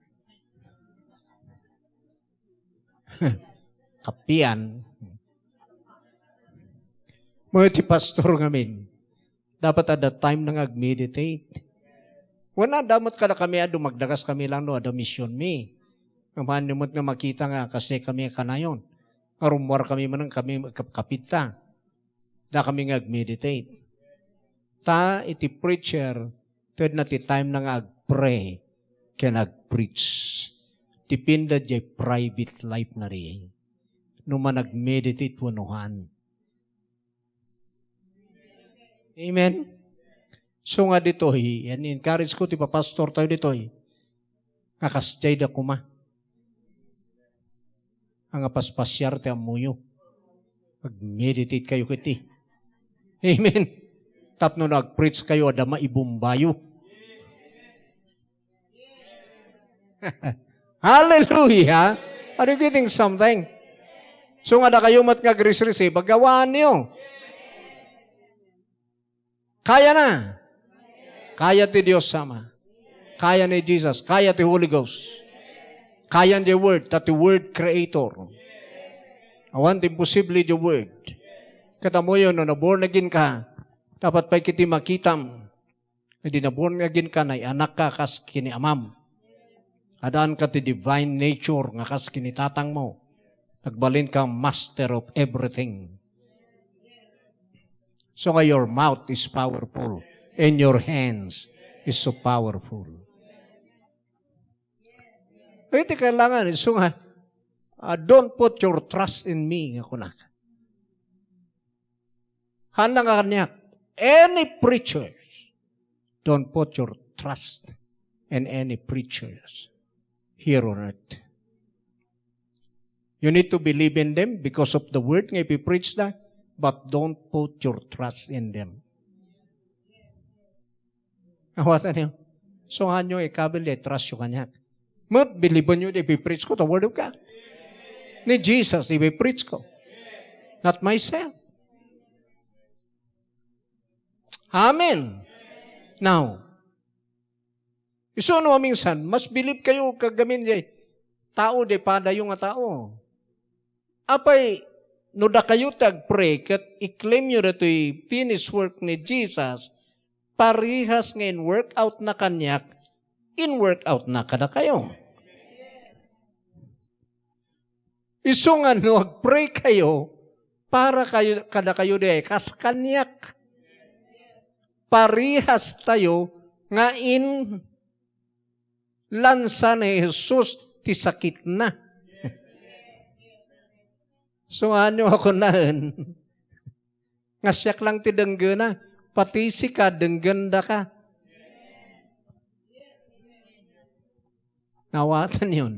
Kapian. Mo ti pastor ngamin. Dapat adda time na nga ag-meditate. Wen, adda met kadakami a dumagdagas kami lang no adda mission mi. Ngem haan met nga makita nga kasdiay kami a kanayon. Nga rummuar kami manen kami kap-, kapitta. Dakami nga ag-meditate. Ta iti preacher, tedna ti time na nga ag-pray ken ag-preach. Depende diay private life na ri. No manag-meditate wenno haan. Amen? So nga ditoy, yan encourage ko ti papastor tayo ditoy. Nga kasdiay da kuma. Nga paspasiar ti ammoyo. Mag-meditate kayo kiti. Amen? Tapno no ag-preach kayo, adda maibumbayo. Hallelujah! Are you getting something? So nga dakayo met nga agresresi, paggawaanyo. Kaya na. Kaya ti Dios Ama. Kaya ni Jesus. Kaya ti Holy Ghost. Kaya ti Word, ta ti Word creator. Awan ti imposible ti Word. Ket ammoyo, no na-born again ka, dapat pay ket ti makitam. Idi na-born again ka, naianakka kas ken ni Amam. Addaanka ti divine nature nga kas ken ni Tatangmo. Nagbalinka master of everything. So nga your mouth is powerful and your hands is so powerful. Iti kailangan, isu nga, ah, "Don't put your trust in me," nga kunak. Haan nga kaniak, any preachers, don't put your trust in any preachers here on earth. You need to believe in them because of the word nga ipipreach da, but don't put your trust in them. Awatan niyo. So, nga nyo ikabil di trust yo kaniak. Met, believe nyo di ipipreach ko, the word of God. Ni Jesus, ipipreach ko. Not myself. Amen. Now, isu no minsan, mas bilib kayo kagamin di tao, di padayo nga tao. Apay, no dakayo ti agpray ket i-claim yo datoy finished work ni Jesus, parehas nga in-work out na kaniak, in-work out na kadakayo. Isu nga no agpray kayo, para kayo, kadakayo di ay kas kaniak. Parehas tayo nga in lansa ni Jesus ti sakitna. So, ano ako naen? Nga siak lang ti denggena, pati sika, denggendaka. Nawatan yun.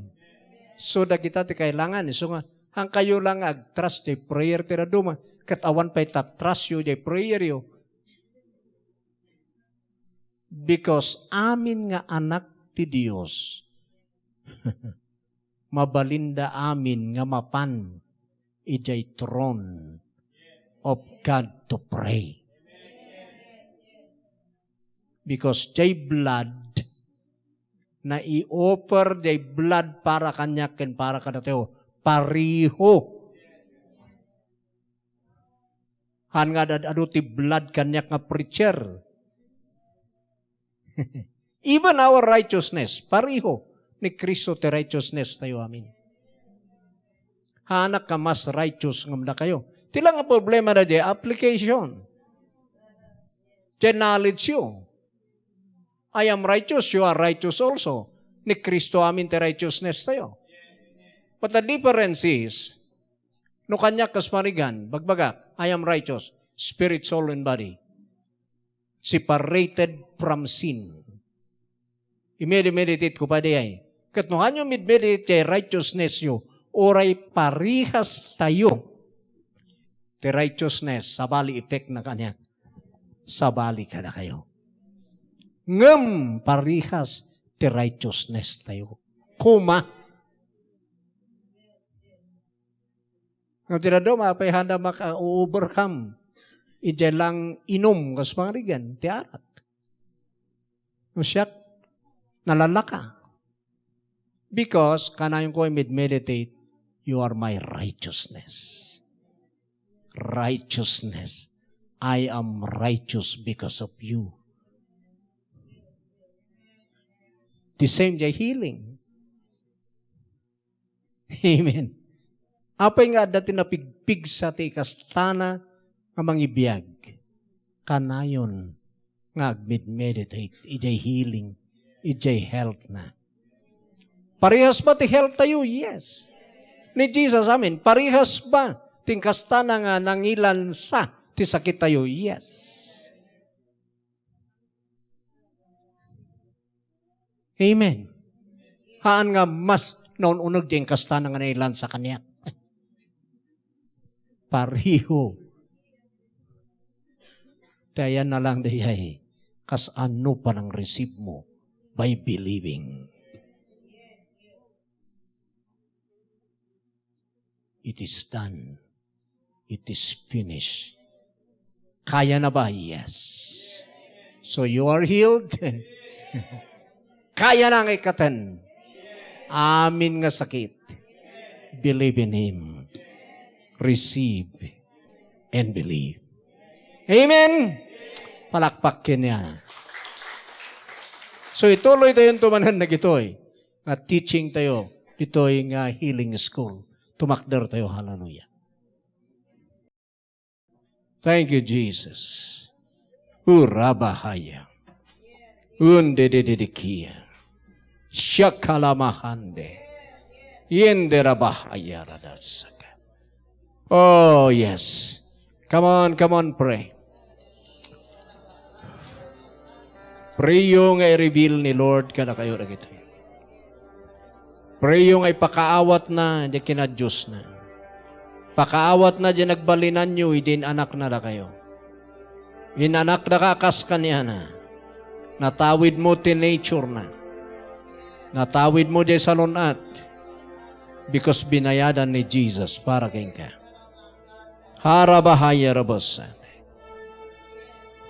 So, dagita ti kailangan. So nga, haan kayo lang nga ag-trust ti prayer ti dadduma. Ket awan pay ta-trust yo di prayer yo. Because amin nga anak ti Dios, mabalinda amin nga mapan idiay throne of God to pray. Because jay blood, nai-offer jay blood para kaniak ken para kadatayo, pareho. Haan nga ad-adu ti blood kaniak nga preacher. Even our righteousness, pareho ni Cristo ti righteousness tayo amin. Haanak nga mas righteous ngem dakayo. Ti lang nga problema na di application. Ti knowledge yo. I am righteous, you are righteous also. Ni Cristo amin ti righteousness tayo. But the difference is, no kaniak kas marigan, bagbagak, I am righteous, spirit, soul, and body. Separated from sin. Imedi-, meditate ko pa di ay. Ket no hanyo mid-meditate ti righteousness yo, uray parehas tayo ti righteousness, sabali effect na kaniak. Sabali kadakayo. Ngem parehas ti righteousness tayo. Kuma. Ngem ti dadduma, apay handa maka-overcome idiay lang inum kas pangarigan ti arak. No siak, nalalaka. Because, kanayon ko, I mid-meditate, you are my righteousness. Righteousness. I am righteous because of you. The same jay healing. Amen. Apay nga adda ti napigpigsa ti ikastana nga mangibiag? Kanayon nga agmedmeditate idiay healing, idiay health na. Parehas ba ti health tayo? Yes. Ni Jesus, amen. Parehas ba ti inkastana nga nangilansa ti sakit tayo? Yes. Amen. Haan nga mas naun-uneg ti inkastana nga nailansa kaniak. Pareho. Ti ayanna lang dayay, kas-ano panang-receive mo by believing. It is done. It is finished. Kaya na ba? Yes. So you are healed. Kayana nga ikkaten amin nga sakit. Believe in Him. Receive and believe. Amen. Palakpak kaniana. So ituloy tayo manen dagitoy nga teaching tayo ditoy nga healing school. Tumakder tayo. Hallelujah. Thank you, Jesus. Urabahaya. Undedididikia. Shakalamahande. Yenderabahaya radasaka. Oh, yes. Come on, come on, pray. Prayo nga i-reveal ni Lord kadakayo dagitoy. Prayo nga ipakaawatna diay kinadiosna. Pakaawatna diay nagbalinanyo idi inanakna dakayo. Inanakdaka kas kaniana. Natawidmo ti nature na. Natawidmo diay salun-at. Because binayadan ni Jesus para kenka. Harabahaya rabasan.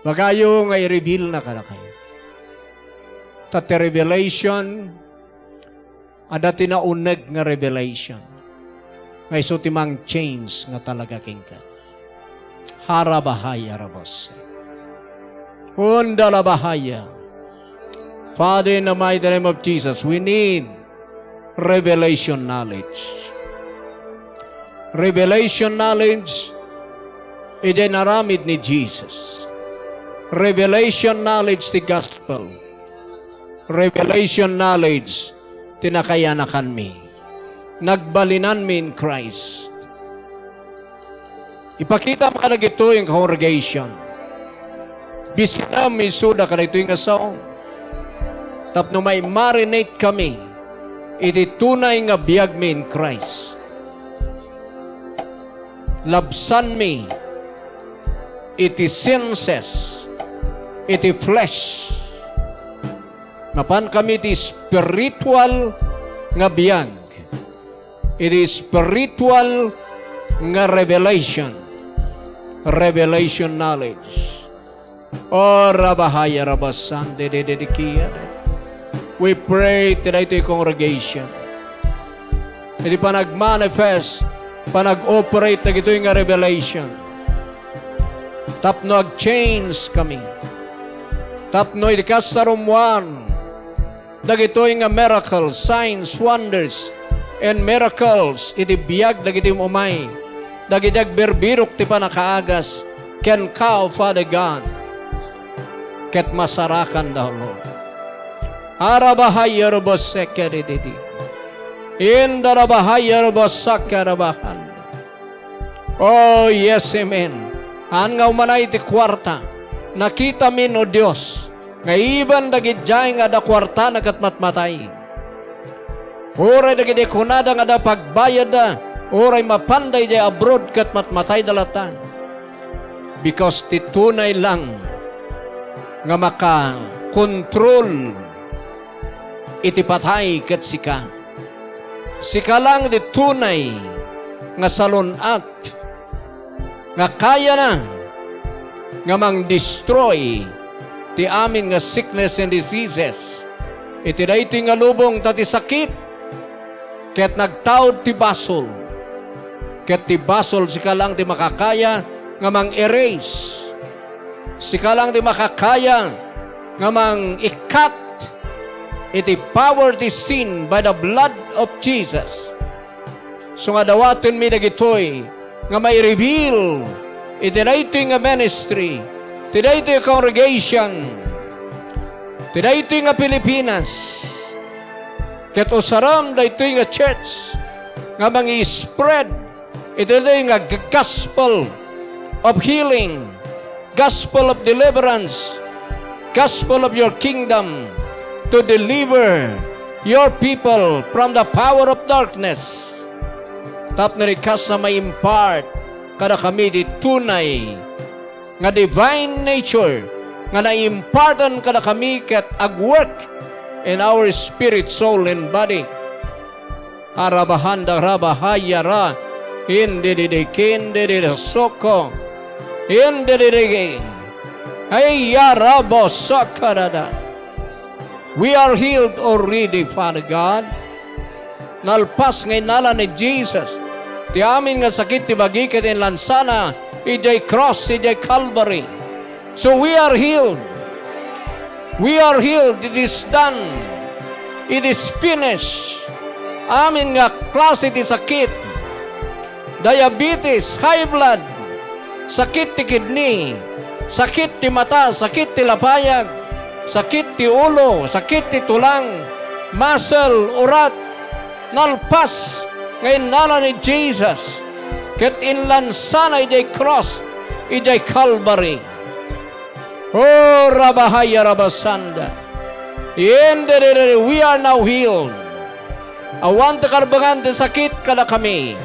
Ibagayo nga i-reveal na kadakayo. Ta ti revelation, adda ti nauneg nga revelation. Nga isu ti mang-change nga talaga kenka. Harabahaya rabasan. Undalabahaya. Father, in the mighty name of Jesus, we need revelation knowledge. Revelation knowledge, iti inaramid ni Jesus. Revelation knowledge ti gospel. Revelation knowledge ti nakayanakanmi. Nagbalinanmi in Christ. Ipakitam kadagitoy nga congregation. Bisinem isuda kadagitoy nga sao. Tapno mai-marinate kami iti tunay nga biagmi in Christ. Labsanmi iti senses, iti flesh. Napan kami iti spiritual nga biag. It is spiritual nga revelation. Revelation knowledge. O rabahaya rabasande de de de kia. We pray ti daytoy congregation. Iti panagmanifest, panag-operate dagitoy nga revelation. Tapno ag-change kami. Tapno iti kasarumwan, dagitoy nga miracles, signs, wonders, and miracles iti biag dagiti um-umay, dagiti agbirbirok ti pannakaagas kenka, O Father God, ket masarakanda, O Lord. Arabahaya ruboseke dididi. Indarabahaya rubosaka rabahan. Oh, yes, amen. Haan nga umanay ti kuarta. Nakitamin, O Dios, nga iban dagidiay nga adda kuartana ket matmatay. Uray dagiti kunada nga adda pagbayadda, uray mapanda idiay abroad ket matmatayda latta. Because ti tunay lang nga makakontrol iti patay ket sika. Sika lang ti tunay nga salun-at nga kayana nga mangdestroy ti amin nga sickness and diseases iti daytoy nga lubong, ta ti sakit ket nagtaud ti basol. Ket ti basol, sika lang ti makakaya nga mang-erase. Sika lang ti makakaya nga mang-ikat iti power ti sin by the blood of Jesus. So nga dawatenmi dagitoy nga mai-reveal iti daytoy nga ministry, ti daytoy congregation, ti daytoy nga Pilipinas, ket usarem daytoy nga church nga mangi-spread iti daytoy nga g-, gospel of healing, gospel of deliverance, gospel of your kingdom, to deliver your people from the power of darkness. Tapno iti kasta, mai-impart kadakami ti tunay nga divine nature nga nai-impartan kadakami ket agwork in our spirit, soul, and body. Arabahanda rabahayara, indididiki, indididisoko, indididiki. Ay, yarabo, sakarada. We are healed already, Father God. Nalpas nga innala ni Jesus ti amin nga sakit ti bagi ket inlansana idiay cross, idiay Calvary. So we are healed. We are healed. It is done. It is finished. Amin nga klase ti sakit, diabetes, high blood, sakit ti kidney, sakit ti mata, sakit ti lapayag, sakit ti ulo, sakit ti tulang, muscle, urat, nalpas nga innala ni Jesus, ket inlansana idiay cross, idiay Calvary. Oh, rabahaya rabasanda. Yen dedede, we are now healed. Awan ti karbengan ti sakit kadakami.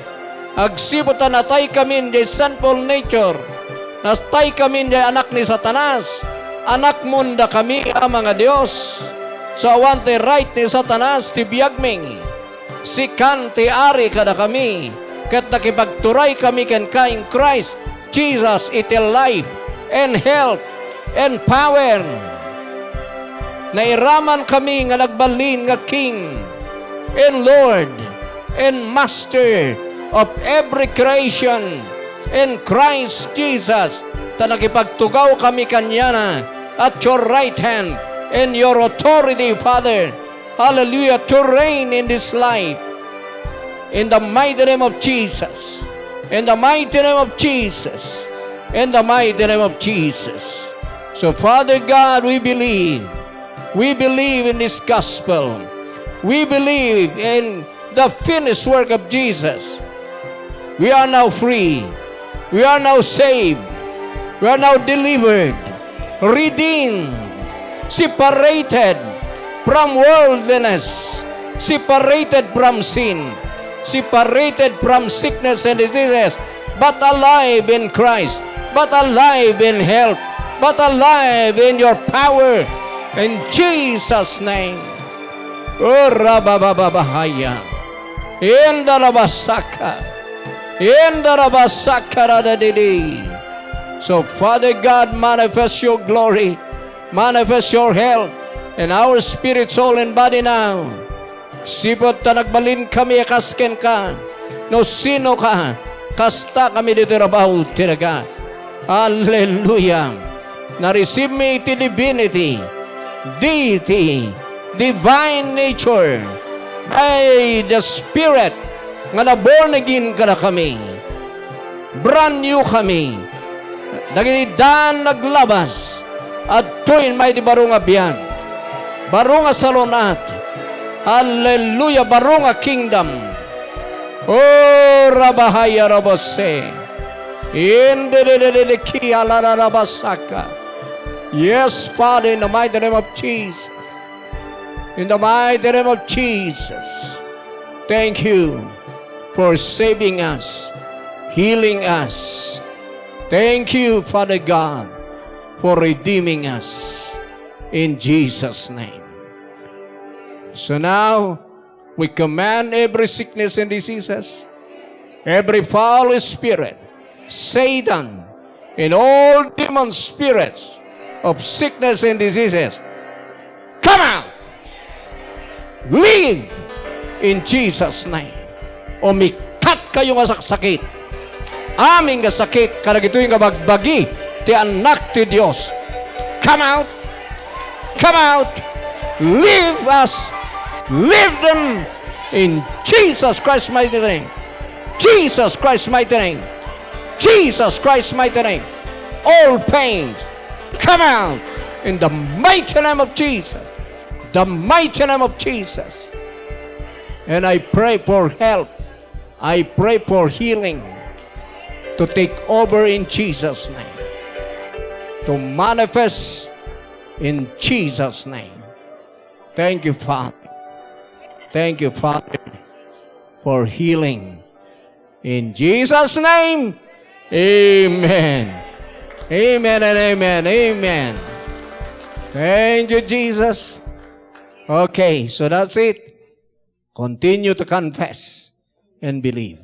Agsipud ta nataykami idiay sinful nature. Nataykami idiay anak ni Satanas. Anakmon dakami, Ama nga Dios. So, awan ti right ni Satanas ti biagmi. Sikan ti ari kadakami, ket nakipagturaykami kenka in Christ Jesus iti life and health and power. Nairaman kami nga nagbalin nga King and Lord and Master of every creation in Christ Jesus. Ta nakipagtugaw kami kaniana at your right hand and your authority, Father. Hallelujah. To reign in this life. In the mighty name of Jesus. In the mighty name of Jesus. In the mighty name of Jesus. So, Father God, we believe. We believe in this gospel. We believe in the finished work of Jesus. We are now free. We are now saved. We are now delivered, redeemed, separated from worldliness, separated from sin, separated from sickness and diseases, but alive in Christ, but alive in health, but alive in your power. In Jesus' name. Ora babababahaya. Inda rabasaka. Inda rabasaka radadidi. So, Father God, manifest your glory, manifest your health in our spirit, soul, and body now. Sipud ta nagbalin kami a kas kenka. No sino ka, kasta kami ditoy rabaw ti daga. Hallelujah. Na-receive mi iti divinity, deity, divine nature by the Spirit nga na-born again kadakami. Brand new kami. Dagiti daan naglabas, adtoy may di baro nga biag. Baro nga salun-at. Hallelujah, baro nga kingdom. Oh, rabahaya rabose. Indedededeki alararabasaka. Yes, Father, in the mighty name of Jesus. In the mighty name of Jesus. Thank you for saving us, healing us. Thank you, Father God, for redeeming us. In Jesus' name. So now, we command every sickness and diseases, every foul spirit, Satan, and all demon spirits of sickness and diseases, come out! Leave in Jesus' name. Umikat kayo nga saksakit. Amin nga sakit, kadagitoy nga bagbagi ti Anak ti Dios. Come out! Come out! Leave us! Leave them! In Jesus Christ's mighty name! Jesus Christ's mighty name! Jesus Christ's mighty name! All pains, come out! In the mighty name of Jesus! The mighty name of Jesus! And I pray for help. I pray for healing to take over in Jesus' name, to manifest in Jesus' name. Thank you, Father. Thank you, Father, for healing. In Jesus' name, amen. Amen and amen. Amen. Thank you, Jesus. Okay, so that's it. Continue to confess and believe.